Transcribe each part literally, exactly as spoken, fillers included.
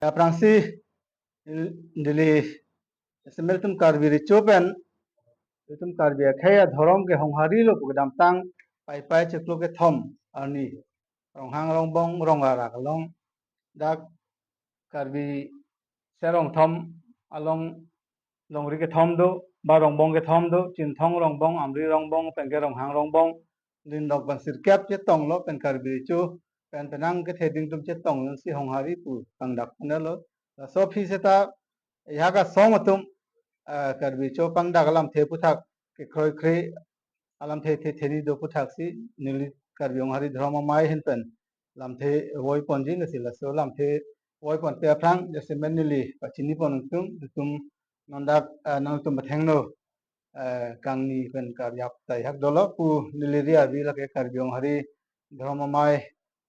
Aphrangsi neli S M L atum Karbi Recho pen, itum Karbi akhei adhorom ke honghari lo pu kedamtang Paipai chiklo kethom arni Ronghang Rongbong Rong Arak along dak Karbi Serong thom along longri kethom do, ba Rongbong kethom do, Chinthong Rongbong, Amri Rongbong, penke Ronghang Rongbong, Lindok ban sirkep chetong lo pen Karbi Recho pen penang ketheding atum chetong lo si honghari pu pangdak pune lo. Laso aphi seta ehak asong atum, ah, Karbi Recho pangdak alamthe aphuthak kekroi kre alamthe the theni do aphuthak si neli Karbi Honghari Dhorom Amei ahin pen lamthe voi ponji, lasi laso lamthe voi ponpe aphrang jasemet neli pachini pon atum, itum non dak, ah, nangtum pathengno, ah, kangni pen karjap ta ehak dolo pu neli ri arvi lake Karbi Honghari Dhorom Amei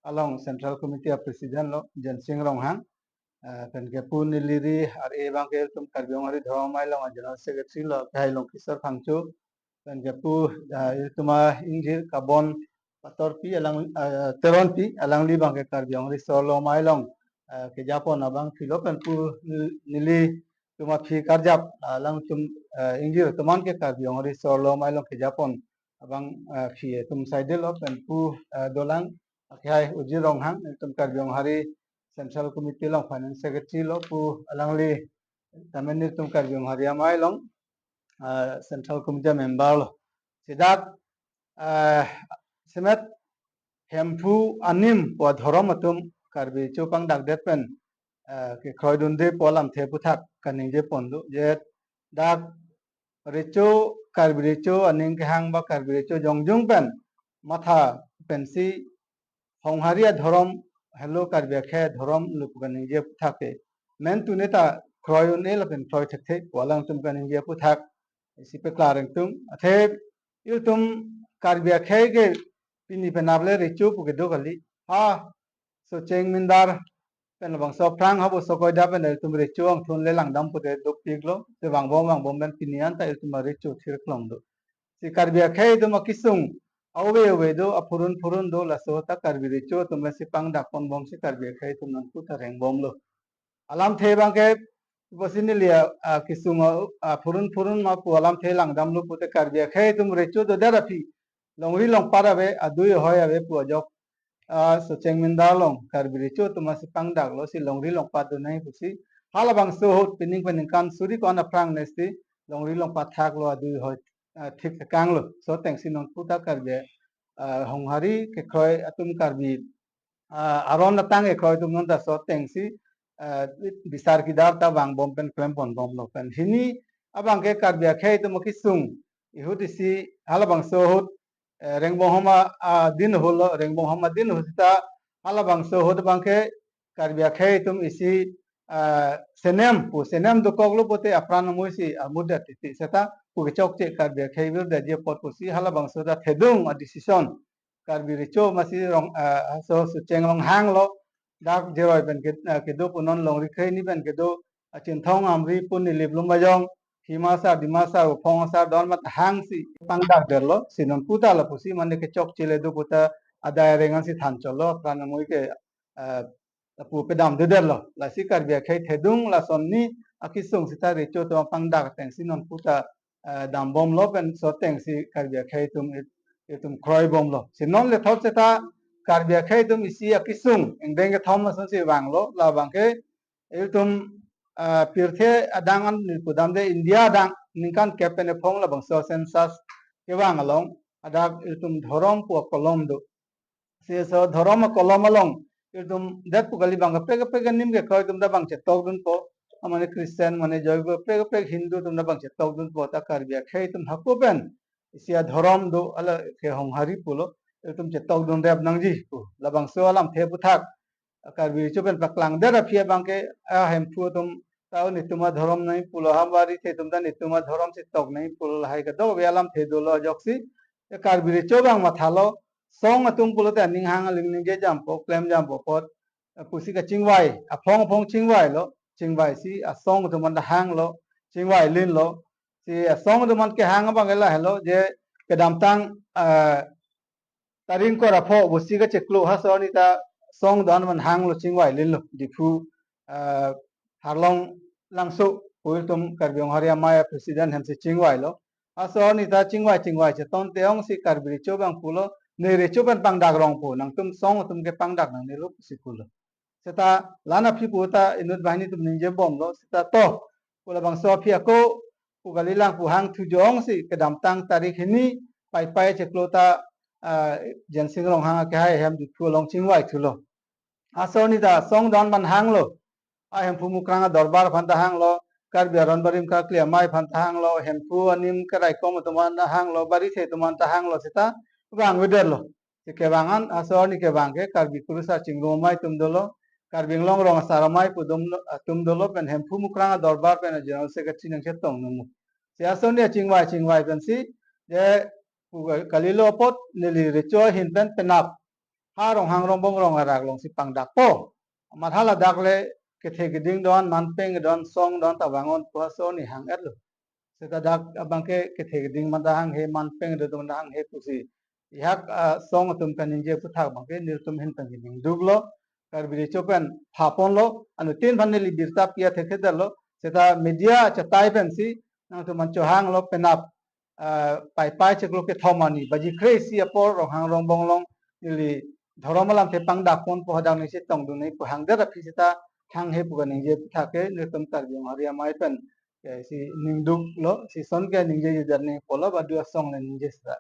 along Central Committee a President lo Jensing Ronghang. Ah, penke pu neli ri ar-e abangke itum Karbi Honghari Dhorom Amei along a General Secretary lo Khei Longkisor Phangcho. Penke pu, ah, itum a ingjir Kabon Patorpi alang, ah, Teronpi alangli abangke Karbi Honghari Sorlo Amei along, ah, kejapon abang philo pen pu neli atum aphi karjap, ah, alangtum, ah, ingjir atum an ke Karbi Honghari Sorlo Amei along kejapon abang, ah, phi atum saide lo pen pu, ah, dolang akhai Ujir Ronghang, itum Karbi Honghari Central Committee along Finance Secretary lo pu alangli, tame nelitum Karbi Honghari Amei along, ah, Central Committee member lo. Si dak, ah, semet Hemphu anim pu adhorom atum Karbi Recho pangdakdet pen, ah, kekroi dunde pu alamthe aphuthak kaningje pon do. Je dak Recho, Karbi Recho aning kehang ba Karbi Recho jongjung pen matha pensi honghari adhorom helo, Karbi akhei adhorom lo pu kaningje aphuthak ke mentune ta kroi un-e lapen kroi thekthe pu alangtum kaningje aphuthak isi peklar ingtung. Athe itum Karbi akhei ke pini penap le Recho pu kedo kali. Ha, Socheng Mindar pen labangso aphrang habo Sokoida pen itum Recho angthun le langdam pute dopik lo. Se vangbom vangbom pen pini an ta itum a Recho thirklong do. Si Karbi akhei atum akesung ave ave do, aphurun phurun do, laso ta Karbi Recho atum si pangdak ponbom si Karbi akhei atum nangpu ta rengbom lo. Alamthe abangke pusi neli a, a, kesung a, aphurun phurun ma pu alamthe langdamlo pute Karbi akhei atum Recho dodet aphi longri longpat ave, adui ahoi ave pu ajok, ah, Socheng Mindar along Karbi Recho atum si pangdaklo si longri longpat do nai pusi halabangso ahut pining peningkan suri ko-an aphrang nesi longri longpat thaklo, adui ahoi, ah, thik thekanglo. So atengsi nonpu ta Karbi, ah, honghari kekroi atum Karbi, ah, aron atang kekroi atum non ta so atengsi, ah, bisar kidar ta vangbom pen klem ponbomlo pen. Hini abangke Karbi akhei atum akesung ahut isi halabangso ahut, eh, Rengbonghoma, ah, din ahut lo, Rengbonghoma din ahut seta halabangso ahut abangke Karbi akhei atum isi, ah, senem pu, senem dokoklo pute apran amoi si amudar titi seta pu kechokche Karbi akhei virdetji apot pusi halabangso ta thedung a decision Karbi Recho masi rong, ah, so Socheng Ronghang lo, dak Jeroi pen ke, ah, kedo pu non longri kre ni pen kedo, ah, Chinthong Amri pu Nilip Lumbajong, Hima asar, Dima asar, Uphong asar, don mat hang si pangdakdetlo, si nonpu ta lapusi mane kechokche le do pu ta adai areng an si than cholo, apran amoi ke, ah, lapu pedam dedetlo. Lasi Karbi akhei thedung lason ni akesung seta Recho atum pangdak atengsi nonpu ta, ah, dambomlo pen so atengsi Karbi akhei atum it-, itum kroibomlo. Si non lethot seta Karbi akhei atum isi akesung ingdeng kethom ason si vanglo, labangke itum, ah, pirthe adang an neli pudamde India adang ningkan kep pen ephong labangso census kevang along adak itum dhorom pu akolom do. Si so dhorom akolom along itum det pu kali, bang kaprek kaprek anim kekroi atum ta bang chetokdunpo. Amane Christian, mane Jaivo, kaprek kaprek Hindu atum ta bang chetokdunpo, ta Karbi akhei atum hako pen isi adhorom do, ala ke honghari pulo, itum chetokdun rep nangji pu labangso alamthe aphuthak Karbi Recho pen paklangdet aphi abangke, ah, Hemphu atum ta netum adhorom nai pulo, Hambari the atum ta netum adhorom si tok nai pulo, lahai kadokave alamthe dolo ajoksi, ya Karbi Recho abang mathalo, song atum pulote aning hang aling ningje jampo, klem jampo apot, eh, pusi kachingvai, aphong aphong chingvailo, chingvai si asong atum an ta hanglo, chingvai linlo, si asong atum an kehang abang lahelo, je kedamtang, eh, Taring Kor apho pusi kachiklo ha so ni ta song do-an man hanglo, chingvai linlo, Diphu, ah, Harlong Langso pu ilitum Karbi Honghari Amei a-president hemsi chingvailo. Laso arni ta chingvai chingvai chetong te ongsi Karbi Recho abang pulo, ne Recho pen pangdak rong pu, nangtum song atum ke pangdak nangnelo pusi pulo. Seta la-an aphi pu ta inut banghini atum ningjebomlo, seta to pu labangso aphi ako pu kalilang pu hang thujo ongsi kedamtang tarik hini Paipai chiklo ta, ah, Jensing Ronghang akehai ahem Diphu along chingvai thulo. Laso arni ta song do-an abang hanglo. A Hemphu Mukrang Adorbar aphan ta hanglo, Karbi Aron Barim Karkli Amei aphan ta hanglo, Hemphu anim keraikom atum aphan ta hanglo, Barithe atum aphan ta hanglo, seta vangvedetlo. Si kevang an, laso arni kevang ke Karbi Kurusar Chingrum Amei atum dolo, Karbi Anglong Rong Asar Amei pu atum, atum dolo, pen Hemphu Mukrang Adorbar pen a-General Secretary nangchetong nangmu. Si laso arni chingvai chingvai pensi, je pu kalilo apot neli Recho ahin pen penap ha Ronghang Rongbong Rong Arak alongsi pangdakpo. Amat haladak le kethe keding do-an, manpeng do-an, song do-an ta vang-on pu laso arni hang-etlo. Seta dak abang ke kethe keding abang ta hanghe, manpeng do atum abang ta hanghe pusi ihak, ah, song atum kaningje aphuthak abang ke nelitum ahin pen ke ningduklo, Karbi Recho pen phaponlo, anuttin aphan neli birta pi athekthedetlo, seta media chatai pensi nangtum aphan chohanglo, penap, ah, Paipai chiklo kethom arni baji kre-isi apor Ronghang Rongbong along neli dhorom alamthe pangdakponpo, hadak neli chetongdun nangji pu hangdet aphi seta hanghe pu kaningje aphuthak ke nelitum Karbi Honghari Amei pen ke si ningduklo, si ason ke ningjejedet nangji pulo, badu asong le ningje seta.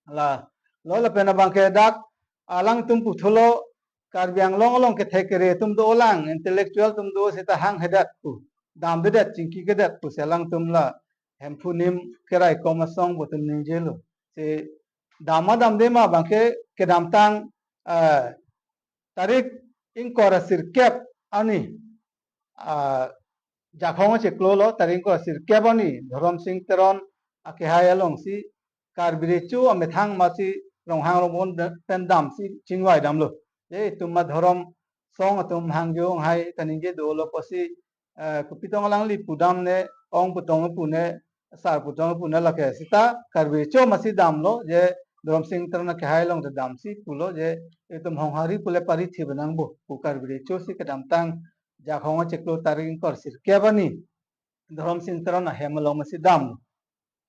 La, lo lapen abang ke dak alangtum puthulo, Karbi Anglong along kethe kere atum dolang, intellectual atum do seta hanghedet pu, damdedet, chingkikedet pusi alangtum la Hemphu anim keraikom asong pu atum ningjelo. Si dam ma damde ma abang ke kedamtang, eh, tarik ingkoi ra sirkep arni, ah, Jakhong achiklo lo, tarik ingkoi ra sirkep arni Dhoromsing Teron akehai alongsi Karbi Recho amethang masi Ronghang Rongbong pen damsi chingvai damlo. Je itum ma dhorom song atum hangjo hanghai kaningje dolo pusi, eh, kopi tong alangli pudam ne, ong pu tong pu ne, sar pu tong pu ne, lake seta Karbi Recho masi damlo, je Dhoromsing Teron akehai along ta damsi pulo, je itum Honghari pule parithi benang bo pu, Karbi Recho si kedamtang Jakhong achiklo tarik ingkoi ra sirkep arni Dhoromsing Teron ahem along masi damlo.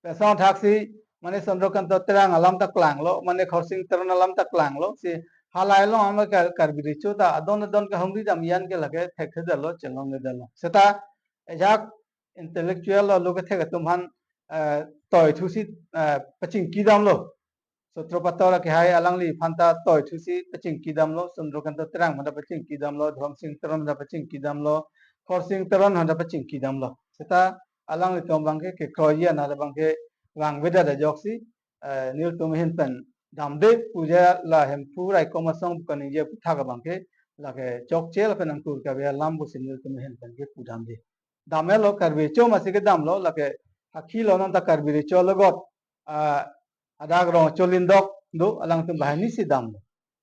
Lason thaksi mane Chandrakanta Terang alam ta klanglo, mane Khorsing Teron alam ta klanglo. Si halai along ama Kar-, Karbi Recho ta adon adon kahumri dam an ke lake thekthedetlo, chelongledetlo. Seta ajak intellectual lo, lo kethek atum aphan, eh, toithusi, eh, pachingki damlo. Sutro Pator akehai alangliphan ta toithusi pachingki damlo, Chandrakanta Terang aphan ta pachingki damlo, Dhoromsing Teron aphan ta pachingki damlo, Khorsing Teron aphan ta pachingki damlo. Seta alanglitum abang ke kekroiji an abang ke vangvedet ajoksi, eh, nelitum ahin pen damde pu je la Hemphu raikom asong pu kaningje aphuthak abang ke lake chokche lapen angkur kave alam pusi nelitum ahin pen ke pudamde. Dam-etlo, Karbi Recho masi kedamlo, lake hakhilo non ta Karbi Recho alogot, ah, adak Rong Cholindok do, alangtum banghini si damlo.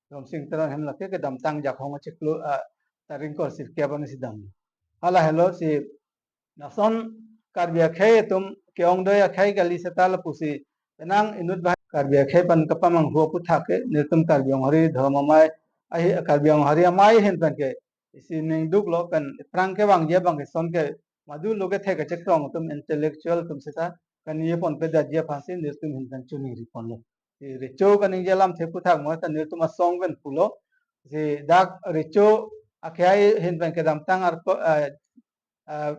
Dhoromsing Teron ahem lake kedamtang Jakhong achiklo, ah, tarik ingkoi ra sirkep arni si damlo. Hala helo si lason Karbi akhei atum ke-ongdoi akhei kali seta lapusi penang inut banghini Karbi akhei aphan kapamanghu aphuthak ke nelitum Karbi Honghari Dhorom Amei ahi, Karbi Honghari Amei ahin pen ke isi ningduklo, pen aphrang kevangji abang ke ason ke madu lo kethek kachekrong atum, intellectual atum seta kaningjeponpedetji aphansi nelitum ahin pen choningriponlo. Si Recho kaningje alamthe aphuthak mo ta nelitum asong pen pulo. Si dak Recho akehai ahin pen kedamtang arko, eh, eh,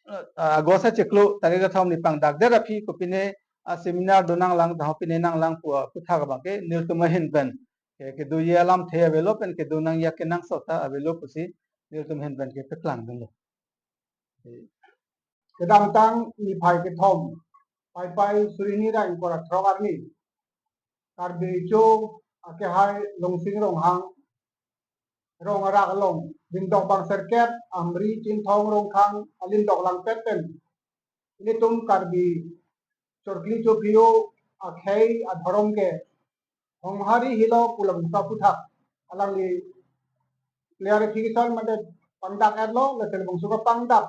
eh, August achiklo tarik kethom arni pangdakdet aphi kopine a-seminar do nanglang, ta kopine nanglang pu aphuthak abang ke nelitum ahin pen ke, kedoji alamthe avelo pen kedo nangji akenangsot ta avelo pusi nelitum ahin pen ke paklangdunlo. Kedamtang niphai kethom, Paipai suri hini ra ingkoi ra throk arni, Karbi Recho akehai Longsing Ronghang Rong Arak along, Lindok bang sirkep, Amri Chinthong Rongkhang alindok langpet pen ilitum Karbi chorkli chophiyo akhei adhorom ke Honghari helo pu labangso aphuthak alangli clarification mate pangdak-etlo, lasi labangso kapangdak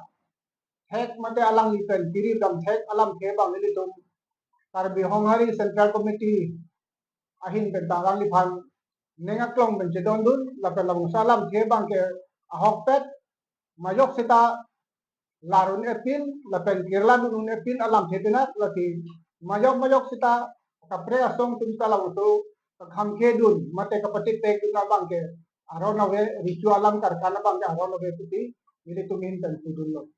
thek mate alangli pen kiri dam thek alamthe abang ilitum Karbi Honghari Central Committee ahin pen ta alangliphan ning aklong pen chedondun, lapen labangso alamthe abang ke ahokpet majok seta lar un-e pin lapen kirla dun un-e pin alamthe penat, lasi majok majok seta kaprek asong atum seta labangso kakhangke dun mate kapachethek dun abangke aron ave, riso alam karkan abangke aron ave pusi nelitum ahin pen pudunlo.